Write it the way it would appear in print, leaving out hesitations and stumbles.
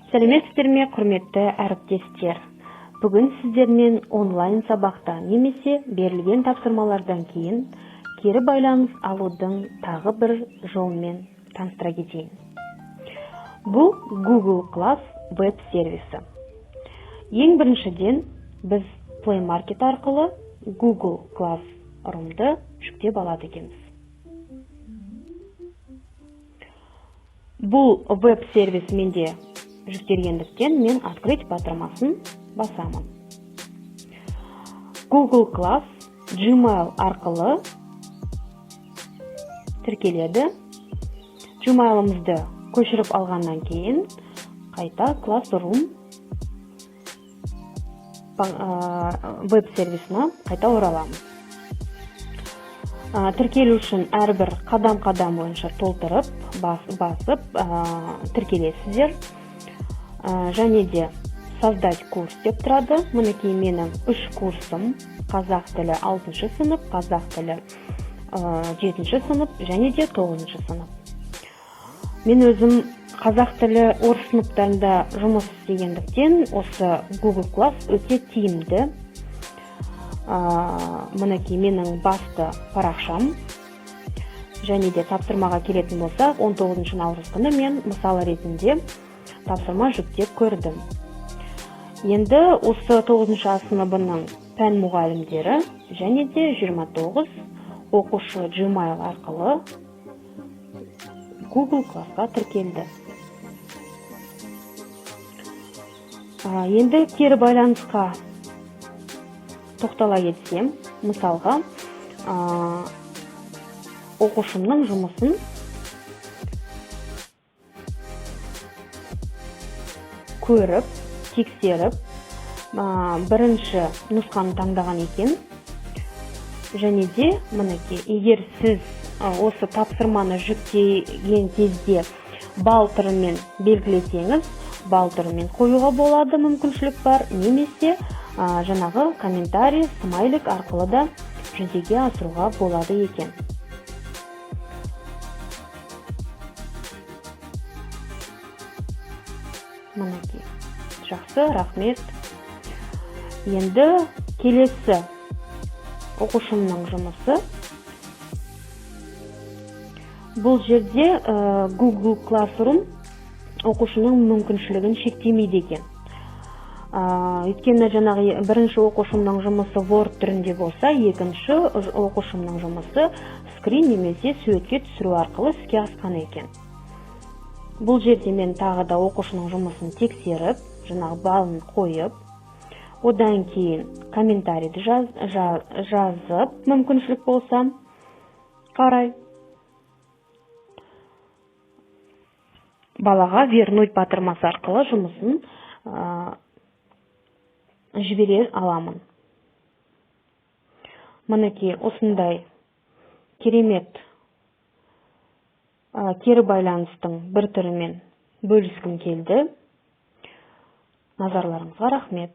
Сәлеметсіздер ме, құрметті әріптестер! Бүгін сіздермен онлайн сабақта немесе берілген тапсырмалардан кейін кері байланыс алудың тағы бір жолымен таныстыра кетейін. Бұл Google Class веб-сервисі. Ең біріншіден біз Play Market арқылы Google Classroom-ды жүктеп алады екенбіз. Бұл веб-сервис менде жүктелгендіктен мен «Открыть» батырмасын басамын. Google Class Gmail арқылы тіркеледі. Gmail'ымызды көшіріп алғаннан кейін қайта Classroom веб-сервисіне қайта ораламыз. Тіркелу үшін әрбір қадам-қадам бойынша толтырып, басып, тіркелесіздер. Және де «Создать курс» деп тұрады. Мінекей, менің үш курсым: қазақ тілі 6 сынып, қазақ тілі 7 сынып және де 9 сынып. Мен өзім қазақ тілі, орыс сыныптарында жұмыс істегендіктен, осы Google Class өте тиімді. Мінекей, менің басты парақшам. Және де тапсырмаға келетін болсақ, 19 наурыз күні мен мысал ретінде тапсырма жүктеп көрдім. Енді осы 9 А сыныбының пән мұғалімдері және де 29 оқушы Gmail арқылы Google Classқа тіркелді. Енді кері байланысқа тоқтала кетсем, мысалға, оқушымның жұмысын көріп, тексеріп, бірінші нұсқаны таңдаған екен. Және де мінекей, егер сіз осы тапсырманы жүктеген кезде балл түрімен белгілесеңіз, балл түрімен қоюға болады, мүмкіншілік бар, немесе жаңағы комментарий, смайлик арқылы да жүзеге асыруға болады екен. Мінекей, жақсы, рахмет. Енді келесі оқушымның жұмысы. Бұл жерде Google Classroom оқушының мүмкіншілігін шектемейді екен. Өйткені жаңағы бірінші оқушымның жұмысы Word түрінде болса, екінші оқушымның жұмысы скрин немесе суретке түсіру арқылы іске асқан екен. Бұл жерде мен тағы да оқушының жұмысын тексеріп, жаңағы балын қойып, одан кейін комментарийді жазып, мүмкіншілік болса қарай балаға «Вернуть» батырмасы арқылы жұмысын жібере аламын. Мінекей, осындай керемет кері байланыстың бір түрімен бөліскім келді. Назарларыңызға рахмет.